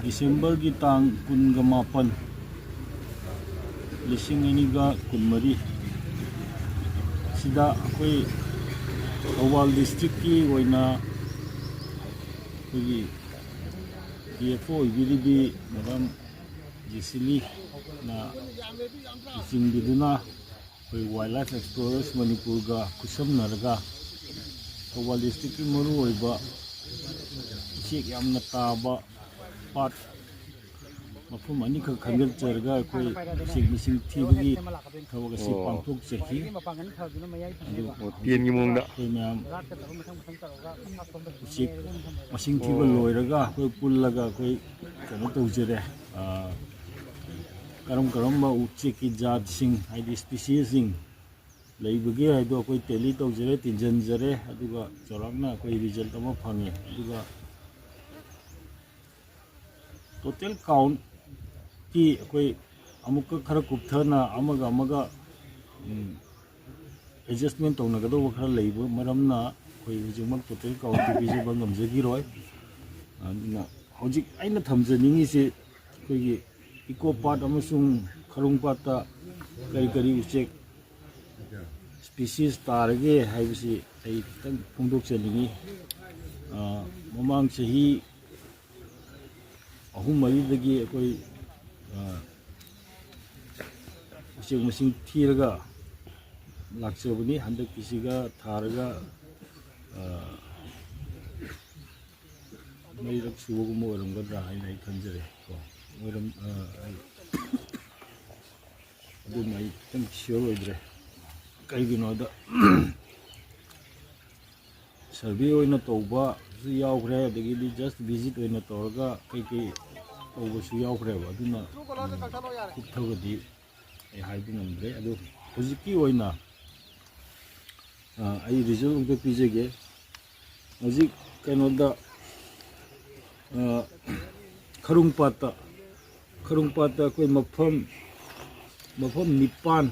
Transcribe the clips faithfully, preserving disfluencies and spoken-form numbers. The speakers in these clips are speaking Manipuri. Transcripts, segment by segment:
ꯗꯤꯁꯦꯝꯕꯔꯒꯤ ꯇꯥꯡ ꯀꯨꯟꯒ ꯃꯥꯄꯟ, ꯂꯤꯁꯤꯡ ꯑꯅꯤꯒ ꯀꯨꯟꯃꯔꯤ ꯁꯤꯗ ꯑꯩꯈꯣꯏ ꯊꯧꯕꯥꯜ ꯗꯤꯁꯇ꯭ꯔꯤꯛꯀꯤ ꯑꯣꯏꯅ ꯑꯩꯈꯣꯏꯒꯤ ꯗꯤ ꯑꯦꯐ ꯑꯣ ꯑꯣꯏꯕꯤꯔꯤꯕꯤ ꯃꯦꯗꯥꯝ ꯖꯦꯁꯤꯂꯤꯅ ꯂꯨꯆꯤꯡꯕꯤꯗꯨꯅ ꯑꯩꯈꯣꯏ ꯋꯥꯏꯜ ꯂꯥꯏꯐ ꯑꯦꯛꯁꯄ꯭ꯂꯣꯔꯔꯁ ꯃꯅꯤꯄꯨꯔꯒ ꯈꯨꯠꯁꯝꯅꯔꯒ ꯊꯧꯕꯥꯜ ꯗꯤꯁꯇ꯭ꯔꯤꯛꯀꯤ ꯃꯔꯨꯑꯣꯏꯕ ꯎꯆꯦꯛ ꯌꯥꯝꯅ ꯇꯥꯕ ꯄꯥꯠ ꯃꯐꯝ ꯑꯅꯤꯈꯛ ꯈꯟꯒꯠꯆꯔꯒ ꯑꯩꯈꯣꯏ ꯎꯆꯦꯛ ꯃꯁꯤꯡ ꯊꯤꯕꯒꯤ ꯊꯕꯛ ꯑꯁꯤ ꯑꯣ꯫ ꯄꯥꯡꯊꯣꯛꯆꯈꯤ꯫ ꯑꯗꯨ ꯑꯣ, ꯇꯦꯟꯒꯤ ꯃꯑꯣꯡꯗ꯫ ꯑꯩꯈꯣꯏ ꯃꯌꯥꯝ ꯎꯆꯦꯛ ꯃꯁꯤꯡ ꯊꯤꯕ ꯑꯣ꯫ ꯂꯣꯏꯔꯒ ꯑꯩꯈꯣꯏ ꯄꯨꯜꯂꯒ ꯑꯩꯈꯣꯏ ꯀꯩꯅꯣ ꯇꯧꯖꯔꯦ꯫ ꯑꯥ, ꯀꯔꯝ ꯀꯔꯝꯕ ꯎꯆꯦꯛꯀꯤ ꯖꯥꯠꯁꯤꯡ, ꯍꯥꯏꯗꯤ ꯏꯁꯄꯤꯁꯤꯁꯁꯤꯡ ꯂꯩꯕꯒꯦ ꯍꯥꯏꯗꯣ ꯑꯩꯈꯣꯏ ꯇꯦꯂꯤ ꯇꯧꯖꯔꯦ, ꯇꯤꯟꯖꯟꯖꯔꯦ, ꯑꯗꯨꯒ ꯆꯥꯎꯔꯥꯛꯅ ꯑꯩꯈꯣꯏ ꯔꯤꯖꯜꯠ ꯑꯃ ꯐꯪꯉꯦ꯫ ꯑꯗꯨꯒ ꯇꯣꯇꯦꯜ ꯀꯥꯎꯟꯠꯇꯤ ꯑꯩꯈꯣꯏ ꯑꯃꯨꯛꯀ ꯈꯔ ꯀꯨꯞꯊꯅ ꯑꯃꯒ ꯑꯃꯒ, ꯎꯝ, ꯑꯦꯗꯖꯁꯃꯦꯟ ꯇꯧꯅꯒꯗꯧꯕ ꯈꯔ ꯂꯩꯕ ꯃꯔꯝꯅ ꯑꯩꯈꯣꯏ ꯍꯧꯖꯤꯛꯃꯛ ꯇꯣꯇꯦꯜ ꯀꯥꯎꯟꯠꯇꯤ ꯄꯤꯖꯕ ꯉꯝꯖꯈꯤꯔꯣꯏ꯫ ꯑꯗꯨꯅ ꯍꯧꯖꯤꯛ ꯑꯩꯅ ꯊꯝꯖꯅꯤꯡꯉꯤꯁꯤ ꯑꯩꯈꯣꯏꯒꯤ ꯏꯀꯣ ꯄꯥꯠ ꯑꯃꯁꯨꯡ ꯈꯔꯨꯡ ꯄꯥꯠꯇ ꯀꯔꯤ ꯀꯔꯤ ꯎꯆꯦꯛ ꯏꯁꯄꯤꯁꯤꯁ ꯇꯥꯔꯒꯦ ꯍꯥꯏꯕꯁꯤ ꯑꯩ ꯈꯤꯇꯪ ꯐꯣꯡꯗꯣꯛꯆꯅꯤꯡꯉꯤ꯫ ꯑ, ꯃꯃꯥꯡ ꯆꯍꯤ ꯑꯍꯨꯝ ꯃꯔꯤꯗꯒꯤ ꯑꯩꯈꯣꯏ, ꯑ, ꯎꯆꯦꯛ ꯃꯁꯤꯡ ꯊꯤꯔꯒ ꯂꯥꯛꯆꯕꯅꯤ꯫ ꯍꯟꯗꯛꯀꯤꯁꯤꯒ ꯊꯥꯔꯒ, ꯑ, ꯃꯔꯤꯔꯛ ꯁꯨꯕꯒꯨꯝꯕ ꯑꯣꯏꯔꯝꯒꯗ꯭ꯔꯥ ꯍꯥꯏꯅ ꯑꯩ ꯈꯟꯖꯔꯦ ꯀꯣ꯫ ꯑꯣꯏꯔꯝ-, ꯑ, ꯑꯩ ꯑꯗꯨꯝ ꯑꯩ ꯈꯤꯇꯪ ꯁꯤꯌꯣꯔ ꯑꯣꯏꯗ꯭ꯔꯦ꯫ ꯀꯩꯒꯤꯅꯣꯗ, ꯁꯔꯚꯦ ꯑꯣꯏꯅ ꯇꯧꯕꯁꯨ ꯌꯥꯎꯈ꯭ꯔꯦ, ꯑꯗꯒꯤꯗꯤ just visit ꯑꯣꯏꯅ ꯇꯧꯔꯒ ꯀꯩꯀꯩ ꯇꯧꯕꯁꯨ ꯌꯥꯎꯈ꯭ꯔꯦꯕ꯫ ꯑꯗꯨꯅ, ꯎꯝ, ꯀꯨꯞꯊꯕꯗꯤ ꯑꯩ ꯍꯥꯏꯕ ꯉꯝꯗ꯭ꯔꯦ꯫ ꯑꯗꯣ ꯍꯧꯖꯤꯛꯀꯤ ꯑꯣꯏꯅ, ꯑ, ꯑꯩ ꯔꯤꯖꯜꯠ ꯑꯝꯇ ꯄꯤꯖꯒꯦ꯫ ꯍꯧꯖꯤꯛ ꯀꯩꯅꯣꯗ, ꯑ, ꯈꯔꯨꯡꯄꯥꯠꯇ, ꯈꯔꯨꯡꯄꯥꯠꯇ ꯑꯩꯈꯣꯏ ꯃꯐꯝ, ꯃꯐꯝ ꯅꯤꯄꯥꯟ,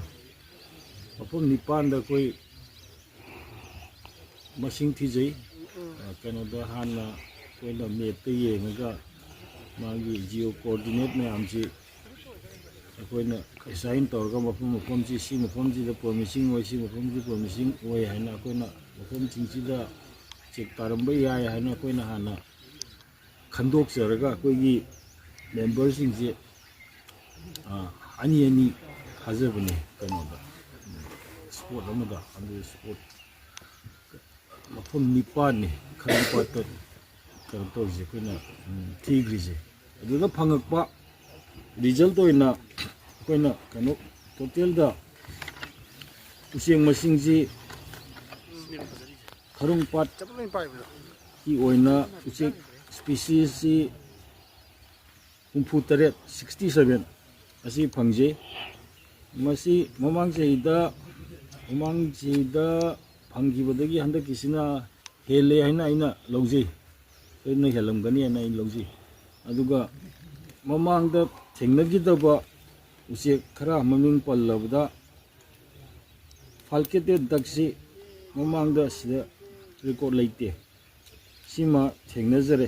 ꯃꯐꯝ ꯅꯤꯄꯥꯟꯗ ꯑꯩꯈꯣꯏ ꯃꯁꯤꯡ ꯊꯤꯖꯩ꯫ ꯑ, ꯀꯩꯅꯣꯗ ꯍꯥꯟꯅ ꯑꯩꯈꯣꯏꯅ ꯃꯦꯞꯇ ꯌꯦꯡꯉꯒ ꯃꯥꯒꯤ ꯖꯤꯑꯣ ꯀꯣꯑꯣꯔꯗꯤꯅꯦꯠ ꯃꯌꯥꯝꯁꯤ ꯑꯩꯈꯣꯏꯅ ꯑꯦꯁꯥꯏꯟ ꯇꯧꯔꯒ ꯃꯐꯝ ꯃꯐꯝꯁꯤ, ꯁꯤ ꯃꯐꯝꯁꯤꯗ ꯄ꯭ꯔꯣꯃꯤꯁꯤꯡ ꯑꯣꯏ, ꯁꯤ ꯃꯐꯝꯁꯤ ꯄ꯭ꯔꯣꯃꯤꯁꯤꯡ ꯑꯣꯏ ꯍꯥꯏꯅ ꯑꯩꯈꯣꯏꯅ ꯃꯐꯝꯁꯤꯡꯁꯤꯗ ꯆꯦꯛ ꯇꯥꯔꯝꯕ ꯌꯥꯏ ꯍꯥꯏꯅ ꯑꯩꯈꯣꯏꯅ ꯍꯥꯟꯅ ꯈꯟꯗꯣꯛꯆꯔꯒ ꯑꯩꯈꯣꯏꯒꯤ ꯃꯦꯝꯕꯔꯁꯤꯡꯁꯦ, ꯑ, ꯑꯅꯤ ꯑꯅꯤ ꯊꯥꯖꯕꯅꯦ ꯀꯩꯅꯣꯗ, ꯁ꯭ꯄꯣꯠ ꯑꯃꯗ꯫ ꯑꯗꯨ ꯁ꯭ꯄꯣꯠ ꯃꯐꯝ ꯅꯤꯄꯥꯟꯅꯤ ꯈꯔꯝꯄꯥꯠꯇ ꯀꯩꯅꯣ ꯇꯧꯔꯤꯁꯦ, ꯑꯩꯈꯣꯏꯅ, ꯎꯝ, ꯊꯤꯈ꯭ꯔꯤꯁꯦ꯫ ꯑꯗꯨꯗ ꯐꯪꯉꯛꯄ ꯔꯤꯖꯜꯠ ꯑꯣꯏꯅ ꯑꯩꯈꯣꯏꯅ ꯀꯩꯅꯣ, ꯇꯣꯇꯦꯜꯗ ꯎꯆꯦꯛ ꯃꯁꯤꯡꯁꯤ ꯈꯔꯝꯄꯥꯠꯀꯤ ꯑꯣꯏꯅ ꯎꯆꯦꯛ ꯁ꯭ꯄꯤꯁꯤꯁꯁꯤ ꯍꯨꯝꯐꯨ ꯇꯔꯦꯠ, sixty seven, ꯑꯁꯤ ꯐꯪꯖꯩ꯫ ꯃꯁꯤ ꯃꯃꯥꯡ ꯆꯍꯤꯗ, ꯃꯃꯥꯡ ꯆꯍꯤꯗ ꯐꯪꯈꯤꯕꯗꯒꯤ ꯍꯟꯗꯛꯀꯤꯁꯤꯅ ꯍꯦꯜꯂꯦ ꯍꯥꯏꯅ ꯑꯩꯅ ꯂꯧꯖꯩ꯫ ꯁꯣꯏꯗꯅ ꯍꯦꯜꯂꯝꯒꯅꯤ ꯍꯥꯏꯅ ꯑꯩꯅ ꯂꯧꯖꯩ꯫ ꯑꯗꯨꯒ ꯃꯃꯥꯡꯗ ꯊꯦꯡꯅꯈꯤꯗꯕ ꯎꯆꯦꯛ ꯈꯔ ꯃꯃꯤꯡ ꯄꯜꯂꯕꯗ, ꯐꯥꯜꯀꯦꯇꯦꯠ ꯗꯛꯁꯤ ꯃꯃꯥꯡꯗ ꯁꯤꯗ ꯔꯦꯀꯣꯔꯠ ꯂꯩꯇꯦ꯫ ꯁꯤꯃ ꯊꯦꯡꯅꯖꯔꯦ꯫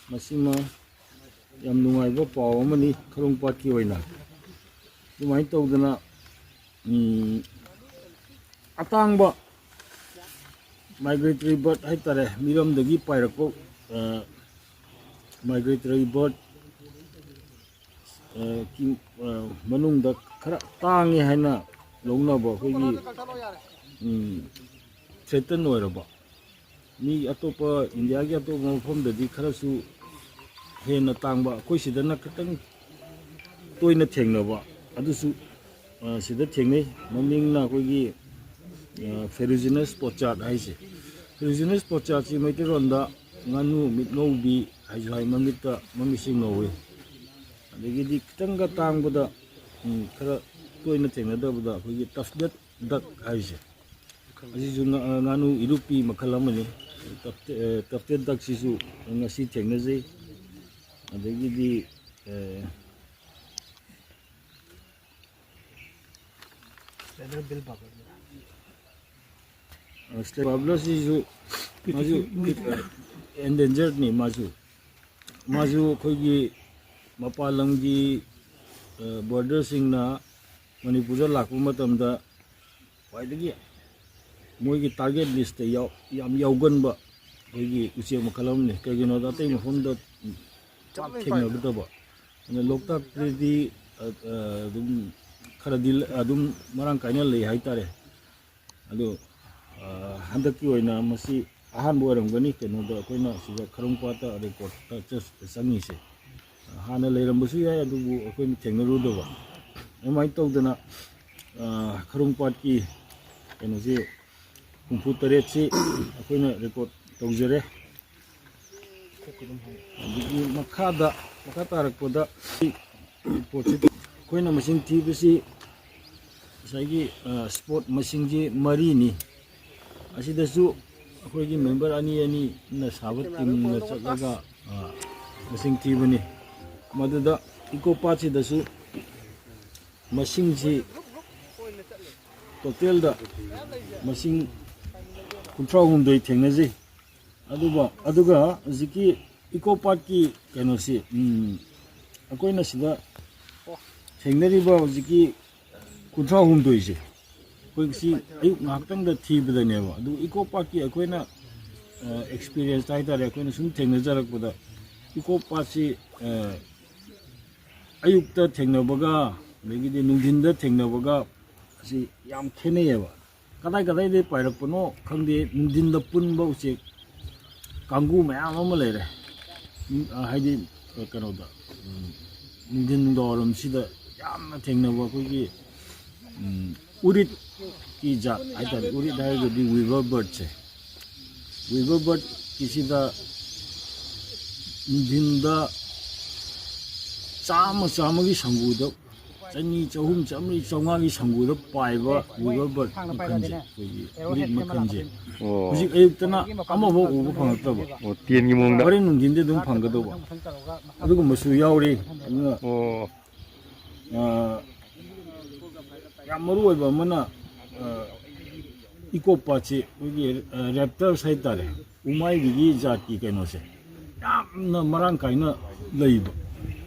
ꯃꯁꯤꯃ ꯌꯥꯝ ꯅꯨꯡꯉꯥꯏꯕ ꯄꯥꯎ ꯑꯃꯅꯤ ꯈꯔꯣꯡꯄꯥꯠꯀꯤ ꯑꯣꯏꯅ꯫ ꯑꯗꯨꯃꯥꯏꯅ ꯇꯧꯗꯅ, ꯎꯝ, ꯑꯇꯥꯡꯕ ꯃꯥꯏꯒ꯭ꯔꯦꯇꯔꯤ ꯕꯥꯔꯠ ꯍꯥꯏꯇꯥꯔꯦ, ꯃꯤꯔꯝꯗꯒꯤ ꯄꯥꯏꯔꯛꯄ, ꯑ, ꯃꯥꯏꯒ꯭ꯔꯦꯇꯔꯤ ꯕꯥꯔꯠ, ꯑ, ꯀꯤ-, ꯑ, ꯃꯅꯨꯡꯗ ꯈꯔ ꯇꯥꯡꯉꯦ ꯍꯥꯏꯅ ꯂꯧꯅꯕ ꯑꯩꯈꯣꯏꯒꯤ, ꯎꯝ, ꯊ꯭ꯔꯦꯇꯟ ꯑꯣꯏꯔꯕ, ꯃꯤ ꯑꯇꯣꯞꯄ, ꯏꯟꯗꯤꯌꯥꯒꯤ ꯑꯇꯣꯞꯄ ꯃꯐꯝꯗꯗꯤ ꯈꯔꯁꯨ ꯍꯦꯟꯅ ꯇꯥꯡꯕ, ꯑꯩꯈꯣꯏ ꯁꯤꯗꯅ ꯈꯤꯇꯪ ꯇꯣꯏꯅ ꯊꯦꯡꯅꯕ, ꯑꯗꯨꯁꯨ, ꯑ, ꯁꯤꯗ ꯊꯦꯡꯅꯩ꯫ ꯃꯃꯤꯡꯅ ꯑꯩꯈꯣꯏꯒꯤ, ꯑ, ꯐꯦꯔꯨꯖꯤꯅꯁ ꯄꯣꯆꯥꯠ ꯍꯥꯏꯁꯦ꯫ ꯐꯦꯔꯨꯖꯤꯅꯁ ꯄꯣꯆꯥꯠꯁꯤ ꯃꯩꯇꯩꯂꯣꯟꯗ ꯉꯥꯅꯨ ꯃꯤꯠ ꯉꯧꯕꯤ ꯍꯥꯏꯁꯨ ꯍꯥꯏ, ꯃꯃꯤꯠꯇ ꯃꯃꯤꯠꯁꯤ ꯉꯧꯋꯤ꯫ ꯑꯗꯒꯤꯗꯤ ꯈꯤꯇꯪꯒ ꯇꯥꯡꯕꯗ, ꯎꯝ, ꯈꯔ ꯇꯣꯏꯅ ꯊꯦꯡꯅꯗꯕꯗ ꯑꯩꯈꯣꯏꯒꯤ ꯇꯐꯗꯦꯠ ꯗꯛ ꯍꯥꯏꯁꯦ, ꯑꯁꯤꯁꯨ ꯉꯥ-, ꯉꯥꯅꯨ ꯏꯔꯨꯞꯄꯤ ꯃꯈꯜ ꯑꯃꯅꯤ꯫ ꯇꯐꯇꯦ-, ꯑ, ꯇꯐꯇꯦꯠ ꯗꯛꯁꯤꯁꯨ ꯉꯁꯤ ꯊꯦꯡꯅꯖꯩ꯫ ꯑꯗꯒꯤꯗꯤ, ꯑ, ꯑ, ꯁ꯭ꯂꯦꯠ ꯕꯥꯕꯂꯔꯁꯤꯁꯨ ꯃꯥꯁꯨ, ꯑ, ꯑꯦꯟꯗꯦꯟꯖꯔꯅꯤ ꯃꯥꯁꯨ꯫ ꯃꯥꯁꯨ ꯑꯩꯈꯣꯏꯒꯤ ꯃꯄꯥꯟ ꯂꯝꯒꯤ, ꯑ, ꯕꯣꯔꯗꯔꯁꯤꯡꯅ ꯃꯅꯤꯄꯨꯔꯗ ꯂꯥꯛꯄ ꯃꯇꯝꯗ ꯈ꯭ꯋꯥꯏꯗꯒꯤ ꯃꯣꯏꯒꯤ ꯇꯥꯔꯒꯦꯠ ꯂꯤꯁꯇ ꯌꯥꯎ-, ꯌꯥꯝ ꯌꯥꯎꯒꯟꯕ ꯑꯩꯈꯣꯏꯒꯤ ꯎꯆꯦꯛ ꯃꯈꯜ ꯑꯃꯅꯤ꯫ ꯀꯩꯒꯤꯅꯣꯗ ꯑꯇꯩ ꯃꯐꯝꯗ ꯄꯥꯛ ꯊꯦꯡꯅꯒꯗꯕ꯫ ꯑꯗꯨꯅ ꯂꯣꯛꯇꯥꯛꯇꯗꯤ, ꯑ, ꯑ, ꯑꯗꯨꯝ ꯈꯔꯗꯤ ꯂ-, ꯑꯗꯨꯝ ꯃꯔꯥꯡ ꯀꯥꯏꯅ ꯂꯩ ꯍꯥꯏꯇꯥꯔꯦ꯫ ꯑꯗꯨ, ꯑ, ꯍꯟꯗꯛꯀꯤ ꯑꯣꯏꯅ ꯃꯁꯤ ꯑꯍꯥꯟꯕ ꯑꯣꯏꯔꯝꯒꯅꯤ ꯀꯩꯅꯣꯗ ꯑꯩꯈꯣꯏꯅ ꯁꯤꯗ ꯈꯔꯨꯡꯄꯥꯠꯇ ꯔꯦꯀꯣꯔꯠꯇ ꯆꯠ-, ꯆꯪꯉꯤꯁꯦ꯫ ꯍꯥꯟꯅ ꯂꯩꯔꯝꯕꯁꯨ ꯌꯥꯏ, ꯑꯗꯨꯕꯨ ꯑꯩꯈꯣꯏꯅ ꯊꯦꯡꯅꯔꯨꯗꯕ꯫ ꯑꯗꯨꯃꯥꯏꯅ ꯇꯧꯗꯅ, ꯑ, ꯈꯔꯨꯡꯄꯥꯠꯀꯤ ꯀꯩꯅꯣꯁꯤ ꯍꯨꯝꯐꯨ ꯇꯔꯦꯠꯁꯤ ꯑꯩꯈꯣꯏꯅ ꯔꯦꯀꯣꯔꯠ ꯇꯧꯖꯔꯦ꯫ ꯑꯗꯒꯤ ꯃꯈꯥꯗ, ꯃꯈꯥ ꯇꯥꯔꯛꯄꯗ ꯁꯤ ꯄꯣꯠꯁꯤ ꯑꯩꯈꯣꯏꯅ ꯃꯁꯤꯡ ꯊꯤꯕꯁꯤ ꯉꯁꯥꯏꯒꯤ, ꯑ, ꯁ꯭ꯄꯣꯠ ꯃꯁꯤꯡꯁꯤ ꯃꯔꯤꯅꯤ꯫ ꯑꯁꯤꯗꯁꯨ ꯑꯩꯈꯣꯏꯒꯤ ꯃꯦꯝꯕꯔ ꯑꯅꯤ ꯑꯅꯤꯅ ꯁꯥꯕ ꯇꯤꯝꯅ ꯆꯠꯂꯒ, ꯑ, ꯃꯁꯤꯡ ꯊꯤꯕꯅꯤ꯫ ꯃꯗꯨꯗ ꯏꯀꯣ ꯄꯥꯠꯁꯤꯗꯁꯨ ꯃꯁꯤꯡꯁꯤ ꯇꯣꯇꯦꯜꯗ ꯃꯁꯤꯡ ꯀꯨꯟꯊ꯭ꯔꯥ ꯍꯨꯝꯗꯣꯏ ꯊꯦꯡꯅꯖꯩ꯫ ꯑꯗꯨꯒ, ꯑꯗꯨꯒ ꯍꯧꯖꯤꯛꯀꯤ ꯏꯀꯣ ꯄꯥꯔꯛꯀꯤ ꯀꯩꯅꯣꯁꯤ, ꯎꯝ, ꯑꯩꯈꯣꯏꯅ ꯁꯤꯗ ꯊꯦꯡꯅꯔꯤꯕ ꯍꯧꯖꯤꯛꯀꯤ ꯀꯨꯟꯊ꯭ꯔꯥ ꯍꯨꯝꯗꯣꯏꯁꯦ, ꯑꯩꯈꯣꯏ ꯁꯤ ꯑꯌꯨꯛ ꯉꯥꯏꯍꯥꯛꯇꯪꯗ ꯊꯤꯕꯗꯅꯦꯕ꯫ ꯑꯗꯨ ꯏꯀꯣ ꯄꯥꯔꯛꯀꯤ ꯑꯩꯈꯣꯏꯅ, ꯑ, ꯑꯦꯛꯁꯄꯤꯔꯤꯌꯦꯟꯁꯇ ꯍꯥꯏꯇꯥꯔꯦ, ꯑꯩꯈꯣꯏꯅ ꯁꯨꯝ ꯊꯦꯡꯅꯖꯔꯛꯄꯗ, ꯏꯀꯣ ꯄꯥꯔꯛꯁꯤ, ꯑ, ꯑꯌꯨꯛꯇ ꯊꯦꯡꯅꯕꯒ, ꯑꯗꯒꯤꯗꯤ ꯅꯨꯡꯊꯤꯟꯗ ꯊꯦꯡꯅꯕꯒ, ꯑꯁꯤ ꯌꯥꯝ ꯈꯦꯠꯅꯩꯌꯦꯕ꯫ ꯀꯗꯥꯏ ꯀꯗꯥꯏꯗꯒꯤ ꯄꯥꯏꯔꯛꯄꯅꯣ ꯈꯪꯗꯦ, ꯅꯨꯡꯊꯤꯟꯗ ꯄꯨꯟꯕ ꯎꯆꯦꯛ ꯀꯥꯡꯒꯨ ꯃꯌꯥꯝ ꯑꯃ ꯂꯩꯔꯦ꯫ ꯎꯝ, ꯑ, ꯍꯥꯏꯗꯤ, ꯑ, ꯀꯩꯅꯣꯗ, ꯎꯝ, ꯅꯨꯡꯊꯤꯟ ꯅꯨꯡꯗꯥꯡꯋꯥꯏꯔꯝꯁꯤꯗ ꯌꯥꯝꯅ ꯊꯦꯡꯅꯕ ꯑꯩꯈꯣꯏꯒꯤ, ꯎꯝ, ꯎꯔꯤꯠꯀꯤ ꯖꯥꯠ ꯍꯥꯏꯇꯥꯔꯦ꯫ ꯎꯔꯤꯠ ꯍꯥꯏꯔꯒꯗꯤ ꯋꯤꯚꯔ ꯕꯔꯠꯁꯦ꯫ ꯋꯤꯚꯔ ꯕꯔꯠꯀꯤꯁꯤꯗ ꯅꯨꯡꯊꯤꯟꯗ ꯆꯥꯝꯃ, ꯆꯥꯝꯃꯒꯤ ꯁꯪꯒꯨꯗ, ꯆꯅꯤ, ꯆꯍꯨꯝ, ꯆꯥꯝꯃꯔꯤ, ꯆꯥꯝꯃꯉꯥꯒꯤ ꯁꯪꯒꯨꯗ ꯄꯥꯏꯕ ꯋꯤꯚꯔ ꯕꯔꯠ ꯃꯈꯜꯁꯦ, ꯑꯩꯈꯣꯏꯒꯤ ꯎꯔꯤꯠ ꯃꯈꯜꯁꯦ, ꯑꯣ꯫ ꯍꯧꯖꯤꯛ ꯑꯌꯨꯛꯇꯅ ꯑꯃꯐꯥꯎ ꯎꯕ ꯐꯪꯉꯛꯇꯕ꯫ ꯑꯣ, ꯇꯦꯟꯒꯤ ꯃꯑꯣꯡꯗ꯫ ꯍꯣꯔꯦꯟ ꯅꯨꯡꯊꯤꯟꯗꯤ ꯑꯗꯨꯝ ꯐꯪꯒꯗꯧꯕ꯫ ꯑꯗꯨꯒꯨꯝꯕꯁꯨ ꯌꯥꯎꯔꯤ꯫ ꯑꯗꯨꯅ, ꯑꯣ꯫ ꯑ, ꯌꯥꯝ ꯃꯔꯨ ꯑꯣꯏꯕ ꯑꯃꯅ, ꯑ, ꯏꯀꯣ ꯄꯥꯠꯁꯤ ꯑꯩꯈꯣꯏꯒꯤ, ꯑ, ꯔꯦꯞꯇꯔꯁ ꯍꯥꯏꯇꯥꯔꯦ, ꯎꯃꯥꯏꯕꯤꯒꯤ ꯖꯥꯠꯀꯤ ꯀꯩꯅꯣꯁꯦ ꯌꯥꯝ ꯌꯥꯝꯅ ꯃꯔꯥꯡ ꯀꯥꯏꯅ ꯂꯩꯕ꯫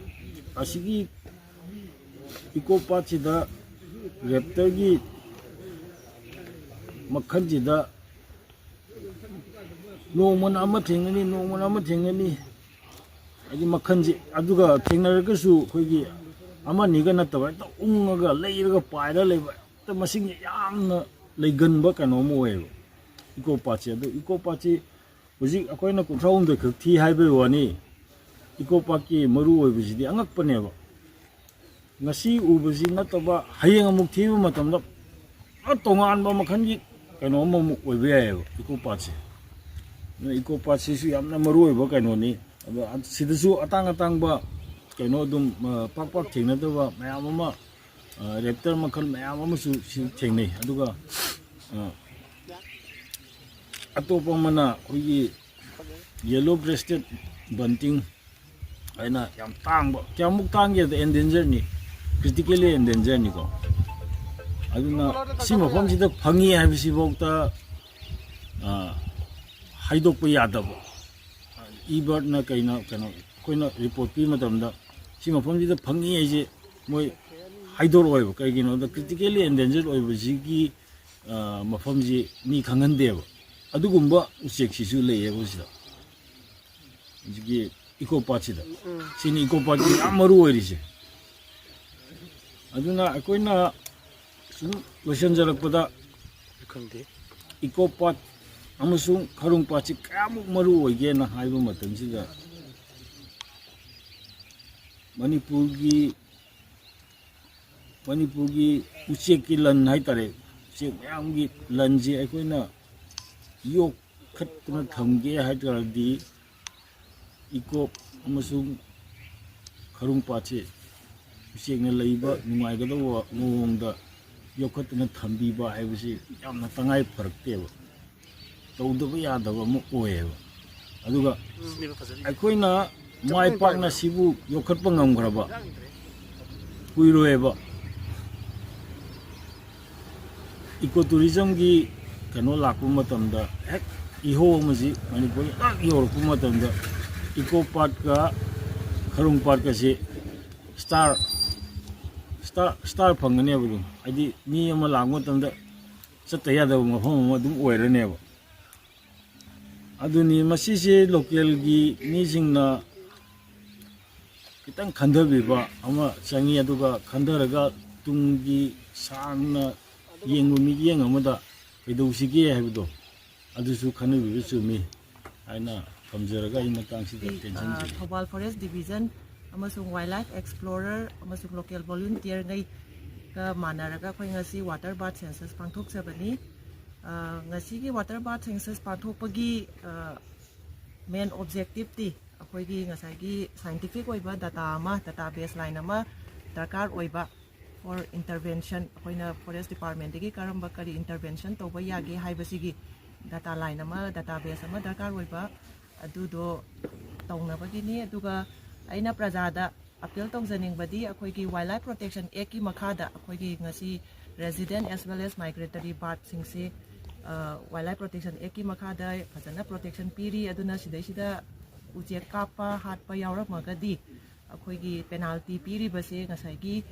ꯑꯁꯤꯒꯤ ꯏꯀꯣ ꯄꯥꯠꯁꯤꯗ ꯔꯦꯞꯇꯔꯒꯤ ꯃꯈꯜꯁꯤꯗ ꯅꯣꯡꯃꯅ ꯑꯃ ꯊꯦꯡꯅꯅꯤ, ꯅꯣꯡꯃꯅ ꯑꯃ ꯊꯦꯡꯅꯅꯤ꯫ ꯍꯥꯏꯗꯤ ꯃꯈꯜꯁꯦ, ꯑꯗꯨꯒ ꯊꯦꯡꯅꯔꯒꯁꯨ ꯑꯩꯈꯣꯏꯒꯤ ꯑꯃꯅꯤꯒ ꯅꯠꯇꯕ, ꯍꯦꯛꯇ ꯎꯪꯉꯒ ꯂꯩꯔꯒ ꯄꯥꯏꯔ ꯂꯩꯕ, ꯍꯦꯛꯇ ꯃꯁꯤꯡꯁꯦ ꯌꯥꯝꯅ ꯂꯩꯒꯟꯕ ꯀꯩꯅꯣ ꯑꯃ ꯑꯣꯏꯌꯦꯕ ꯏꯀꯣ ꯄꯥꯠꯁꯦ꯫ ꯑꯗꯣ ꯏꯀꯣ ꯄꯥꯠꯁꯤ ꯍꯧꯖꯤꯛ ꯑꯩꯈꯣꯏꯅ ꯀꯨꯟꯊ꯭ꯔꯥ ꯍꯨꯝꯗꯣꯏ ꯈꯛ ꯊꯤ ꯍꯥꯏꯕꯩ ꯋꯥꯅꯤ, ꯏꯀꯣ ꯄꯥꯠꯀꯤ ꯃꯔꯨ ꯑꯣꯏꯕꯁꯤꯗꯤ ꯑꯉꯛꯄꯅꯦꯕ꯫ ꯉꯁꯤ ꯎꯕꯁꯤ ꯅꯠꯇꯕ, ꯍꯌꯦꯡ ꯑꯃꯨꯛ ꯊꯤꯕ ꯃꯇꯝꯗ ꯄꯨꯔꯥ ꯇꯣꯉꯥꯟꯕ ꯃꯈꯜꯒꯤ ꯀꯩꯅꯣ ꯑꯃꯃꯨꯛ ꯑꯣꯏꯕ ꯌꯥꯏꯑꯕ ꯏꯀꯣ ꯄꯥꯠꯁꯦ꯫ ꯑꯗꯨꯅ ꯏꯀꯣ ꯄꯥꯠꯁꯤꯁꯨ ꯌꯥꯝꯅ ꯃꯔꯨ ꯑꯣꯏꯕ ꯀꯩꯅꯣꯅꯤ꯫ ꯑꯗꯣ ꯁꯤꯗꯁꯨ ꯑꯇꯥꯡ ꯑꯇꯥꯡꯕ ꯀꯩꯅꯣ ꯑꯗꯨꯝ, ꯑ, ꯄꯥꯛ ꯄꯥꯛ ꯊꯦꯡꯅꯗꯕ ꯃꯌꯥꯝ ꯑꯃ, ꯑ, ꯔꯦꯞꯇꯔ ꯃꯈꯜ ꯃꯌꯥꯝ ꯑꯃꯁꯨ ꯁꯤ ꯊꯦꯡꯅꯩ꯫ ꯑꯗꯨꯒ, ꯑ, ꯑꯇꯣꯞꯄ ꯑꯃꯅ ꯑꯩꯈꯣꯏꯒꯤ ꯌꯦꯂꯣ ꯕ꯭ꯔꯦꯁꯇꯦꯠ ꯕꯟꯇꯤꯡ ꯍꯥꯏꯅ ꯌꯥꯝ ꯇꯥꯡꯕ, ꯀꯌꯥꯃꯨꯛ ꯇꯥꯡꯒꯦꯗ, ꯑꯦꯟꯗꯦꯟꯖꯔꯅꯤ, ꯀ꯭ꯔꯤꯇꯤꯀꯦꯜꯂꯤ ꯑꯦꯟꯗꯦꯟꯖꯔꯅꯤꯀꯣ꯫ ꯑꯗꯨꯅ ꯁꯤ ꯃꯐꯝꯁꯤꯗ ꯐꯪꯉꯤ ꯍꯥꯏꯕꯁꯤꯐꯥꯎꯗ, ꯑ, ꯍꯥꯏꯗꯣꯛꯄ ꯌꯥꯗꯕ꯫ ꯏ ꯕꯥꯔꯠꯅ ꯀꯩꯅ, ꯀꯩꯅꯣ, ꯑꯩꯈꯣꯏꯅ ꯔꯤꯄꯣꯔꯠ ꯄꯤꯕ ꯃꯇꯝꯗ ꯁꯤ ꯃꯐꯝꯁꯤꯗ ꯐꯪꯉꯤ ꯍꯥꯏꯁꯦ ꯃꯣꯏ ꯍꯥꯏꯗꯣꯔꯛꯑꯣꯏꯕ꯫ ꯀꯩꯒꯤꯅꯣꯗ, ꯀ꯭ꯔꯤꯇꯤꯀꯦꯜꯂꯤ ꯑꯦꯟꯗꯦꯟꯖꯔ ꯑꯣꯏꯕꯁꯤꯒꯤ, ꯑ, ꯃꯐꯝꯁꯤ ꯃꯤ ꯈꯪꯍꯟꯗꯦꯕ꯫ ꯑꯗꯨꯒꯨꯝꯕ ꯎꯆꯦꯛꯁꯤꯁꯨ ꯂꯩꯌꯦꯕ ꯁꯤꯗ꯫ ꯍꯧꯖꯤꯛꯀꯤ ꯏꯀꯣ ꯄꯥꯠꯁꯤꯗ꯫ ꯁꯤꯅꯤ ꯏꯀꯣ ꯄꯥꯠꯀꯤ ꯌꯥꯝ ꯃꯔꯨ ꯑꯣꯏꯔꯤꯁꯦ꯫ ꯑꯗꯨꯅ ꯑꯩꯈꯣꯏꯅ ꯁꯨꯝ ꯂꯣꯏꯁꯤꯟꯖꯔꯛꯄꯗ, ꯈꯪꯗꯦ, ꯏꯀꯣ ꯄꯥꯠ ꯑꯃꯁꯨꯡ ꯈꯔꯨꯡ ꯄꯥꯠꯁꯤ ꯀꯌꯥꯃꯨꯛ ꯃꯔꯨ ꯑꯣꯏꯒꯦꯅ ꯍꯥꯏꯕ ꯃꯇꯝꯁꯤꯗ, ꯃꯅꯤꯄꯨꯔꯒꯤ, ꯃꯅꯤꯄꯨꯔꯒꯤ ꯎꯆꯦꯛꯀꯤ ꯂꯟ ꯍꯥꯏꯇꯥꯔꯦ, ꯎꯆꯦꯛ ꯃꯌꯥꯝꯒꯤ ꯂꯟꯁꯤ ꯑꯩꯈꯣꯏꯅ ꯌꯣꯛꯈꯠꯇꯨꯅ ꯊꯝꯒꯦ ꯍꯥꯏ ꯇꯥꯔꯗꯤ, ꯏꯀꯣ ꯑꯃꯁꯨꯡ ꯈꯔꯨꯡ ꯄꯥꯠꯁꯤ ꯎꯆꯦꯛꯅ ꯂꯩꯕ ꯅꯨꯡꯉꯥꯏꯒꯗꯧꯕ ꯃꯑꯣꯡꯗ ꯌꯣꯛꯈꯠꯇꯨꯅ ꯊꯝꯕꯤꯕ ꯍꯥꯏꯕꯁꯤ ꯌꯥꯝꯅ ꯇꯉꯥꯏ ꯐꯔꯛꯇꯦꯕ, ꯇꯧꯗꯕ ꯌꯥꯗꯕ ꯑꯃ ꯑꯣꯏꯌꯦꯕ꯫ ꯑꯗꯨꯒ ꯑꯩꯈꯣꯏꯅ ꯃꯥꯏ ꯄꯥꯛꯅ ꯁꯤꯕꯨ ꯌꯣꯛꯈꯠꯄ ꯉꯝꯈ꯭ꯔꯕ ꯀꯨꯏꯔꯣꯏꯕ꯫ ꯏꯀꯣ ꯇꯨꯔꯤꯖꯝꯒꯤ ꯀꯩꯅꯣ ꯂꯥꯛꯄ ꯃꯇꯝꯗ, ꯍꯦꯛ ꯏꯍꯧ ꯑꯃꯁꯤ ꯃꯅꯤꯄꯨꯔꯗ ꯍꯦꯛ ꯌꯧꯔꯛꯄ ꯃꯇꯝꯗ, ꯏꯀꯣ ꯄꯥꯔꯛꯀ ꯈꯔꯨꯡ ꯄꯥꯔꯛꯀꯁꯤ ꯁ꯭ꯇꯥꯔ ꯁ꯭ꯇꯥꯔ ꯁ꯭ꯇꯥꯔ ꯐꯪꯒꯅꯦꯕ꯫ ꯑꯗꯨꯝ ꯍꯥꯏꯗꯤ ꯃꯤ ꯑꯃ ꯂꯥꯛꯄ ꯃꯇꯝꯗ ꯆꯠꯇ ꯌꯥꯗꯕ ꯃꯐꯝ ꯑꯃ ꯑꯗꯨꯝ ꯑꯣꯏꯔꯅꯦꯕ꯫ ꯑꯗꯨꯅꯤ ꯃꯁꯤꯁꯦ ꯂꯣꯀꯦꯜꯒꯤ ꯃꯤꯁꯤꯡꯅ ꯈꯤꯇꯪ ꯈꯟꯊꯕꯤꯕ ꯑꯃ ꯆꯪꯉꯤ꯫ ꯑꯗꯨꯒ ꯈꯟꯊꯔꯒ ꯇꯨꯡꯒꯤ ꯁꯥꯡꯅ ꯌꯦꯡꯕ ꯃꯤꯠꯌꯦꯡ ꯑꯃꯗ ꯀꯩꯗꯧꯁꯤꯒꯦ ꯍꯥꯏꯕꯗꯣ ꯑꯗꯨꯁꯨ ꯈꯟꯅꯕꯤꯕ ꯆꯨꯝꯃꯤ ꯍꯥꯏꯅ ꯊꯝꯖꯔꯒ ꯑꯩ ꯃꯇꯥꯡꯁꯤꯗ ꯇꯦꯟꯁꯤꯟꯖꯒꯦ꯫ ꯊꯧꯕꯥꯜ ꯐꯣꯔꯦꯁ ꯗꯤꯕꯤꯖꯟ ꯑꯃꯁꯨꯡ ꯋꯥꯏꯜ ꯂꯥꯏꯐ ꯑꯦꯛꯁꯄ꯭ꯂꯣꯔꯔ ꯑꯃꯁꯨꯡ ꯂꯣꯀꯦꯜ ꯚꯣꯂꯨꯟꯇꯤꯌꯔꯉꯩꯒ ꯃꯥꯟꯅꯔꯒ ꯑꯩꯈꯣꯏ ꯉꯁꯤ ꯋꯥꯇꯔ ꯕꯥꯔꯠ ꯁꯦꯟꯁꯁ ꯄꯥꯡꯊꯣꯛꯆꯕꯅꯤ꯫ ꯉꯁꯤꯒꯤ ꯋꯥꯇꯔ ꯕꯥꯔꯠ ꯁꯦꯟꯁꯁ ꯄꯥꯡꯊꯣꯛꯄꯒꯤ ꯃꯦꯟ ꯑꯣꯕꯖꯦꯛꯇꯤꯞꯇꯤ ꯑꯩꯈꯣꯏꯒꯤ ꯉꯁꯥꯏꯒꯤ ꯁꯥꯏꯟꯇꯤꯐꯤꯛ ꯑꯣꯏꯕ ꯗꯇꯥ ꯑꯃ, ꯗꯇꯥ ꯕꯦꯁ ꯂꯥꯏꯟ ꯑꯃ ꯗꯔꯀꯥꯔ ꯑꯣꯏꯕ꯫ ꯐꯣꯔ ꯏꯟꯇꯔꯚꯦꯟꯁꯟ, ꯑꯩꯈꯣꯏꯅ ꯐꯣꯔꯦꯁ ꯗꯤꯄꯥꯔꯠꯃꯦꯟꯗꯒꯤ ꯀꯔꯝꯕ ꯀꯔꯤ ꯏꯟꯇꯔꯚꯦꯟꯁꯟ ꯇꯧꯕ ꯌꯥꯒꯦ ꯍꯥꯏꯕꯁꯤꯒꯤ ꯗꯇꯥ ꯂꯥꯏꯟ ꯑꯃ, ꯗꯇꯥ ꯕꯦꯁ ꯑꯃ ꯗꯔꯀꯥꯔ ꯑꯣꯏꯕ, ꯑꯗꯨꯗꯣ ꯇꯧꯅꯕꯒꯤꯅꯤ꯫ ꯑꯗꯨꯒ ꯑꯩꯅ ꯄ꯭ꯔꯖꯥꯗ ꯑꯄꯤꯜ ꯇꯧꯖꯅꯤꯡꯕꯗꯤ ꯑꯩꯈꯣꯏꯒꯤ ꯋꯥꯏꯜ ꯂꯥꯏꯐ ꯄ꯭ꯔꯣꯇꯦꯛꯁꯟ ꯑꯦꯛꯀꯤ ꯃꯈꯥꯗ ꯑꯩꯈꯣꯏꯒꯤ ꯉꯁꯤ resident as well as migratory ꯕꯥꯔꯠꯁꯤꯡꯁꯦ ꯋꯥꯏꯜ ꯂꯥꯏꯐ ꯄ꯭ꯔꯣꯇꯦꯛꯁꯟ ꯑꯦꯛꯀꯤ ꯃꯈꯥꯗ ꯐꯖꯅ ꯄ꯭ꯔꯣꯇꯦꯛꯁꯟ ꯄꯤꯔꯤ꯫ ꯑꯗꯨꯅ ꯁꯤꯗꯩꯁꯤꯗ ꯎꯆꯦꯛ ꯀꯥꯞꯄ ꯍꯥꯠꯄ ꯌꯥꯎꯔꯝꯃꯒꯗꯤ ꯑꯩꯈꯣꯏꯒꯤ ꯄꯦꯅꯥꯜꯇꯤ ꯄꯤꯔꯤꯕꯁꯦ ꯉꯁꯥꯏꯒꯤ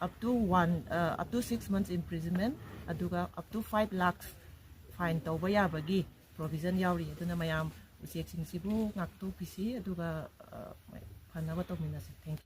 up to one up to six months imprisonment ꯑꯗꯨꯒ up to five lakhs fine ꯇꯧꯕ ꯌꯥꯕꯒꯤ ꯄ꯭ꯔꯣꯕꯤꯖꯟ ꯌꯥꯎꯔꯤ꯫ ꯑꯗꯨꯅ ꯃꯌꯥꯝ ꯎꯆꯦꯛꯁꯤꯡꯁꯤꯕꯨ ꯉꯥꯛꯊꯣꯛꯄꯤꯁꯤ ꯑꯗꯨꯒ ꯐꯅꯕ ꯇꯧꯃꯤꯟꯅꯁꯤ꯫ Thank you꯫